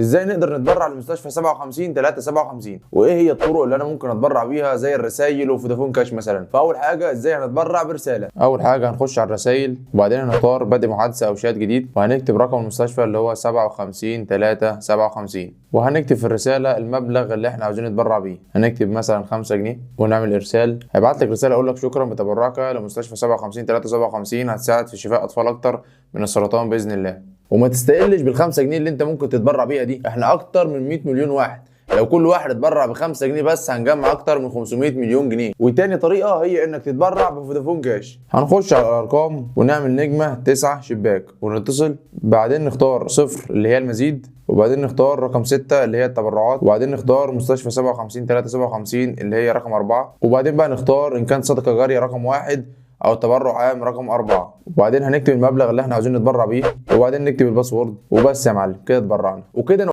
ازاي نقدر نتبرع لمستشفى 57 3 57، وايه هي الطرق اللي انا ممكن اتبرع بيها زي الرسائل وفودافون كاش مثلا. فاول حاجة ازاي هنتبرع برساله. اول حاجة هنخش على الرسائل، وبعدين هنختار بدء محادثة او شات جديد، وهنكتب رقم المستشفى اللي هو 57 3 57، وهنكتب في الرسالة المبلغ اللي احنا عاوزين نتبرع بيه. هنكتب مثلا 5 جنيه ونعمل ارسال. هيبعت لك رسالة يقول لك شكرا بتبرعك لمستشفى 57 3 57، هتساعد في شفاء اطفال اكتر من السرطان باذن الله. وما تستقلش بال5 جنيه اللي انت ممكن تتبرع بيها دي، احنا اكتر من 100 مليون واحد، لو كل واحد اتبرع ب5 جنيه بس هنجمع اكتر من 500 مليون جنيه. وتاني طريقه هي انك تتبرع بفودافون كاش. هنخش على الارقام ونعمل نجمه 9 شباك ونتصل، بعدين نختار 0 اللي هي المزيد، وبعدين نختار رقم 6 اللي هي التبرعات، وبعدين نختار مستشفى 57 3 57 اللي هي رقم 4، وبعدين بقى نختار ان كان صدقه جارية رقم 1 او تبرع عام رقم 4، وبعدين هنكتب المبلغ اللي احنا عاوزين نتبرع بيه، وبعدين نكتب ال password، وبس يا معلم كده اتبرعنا. وكده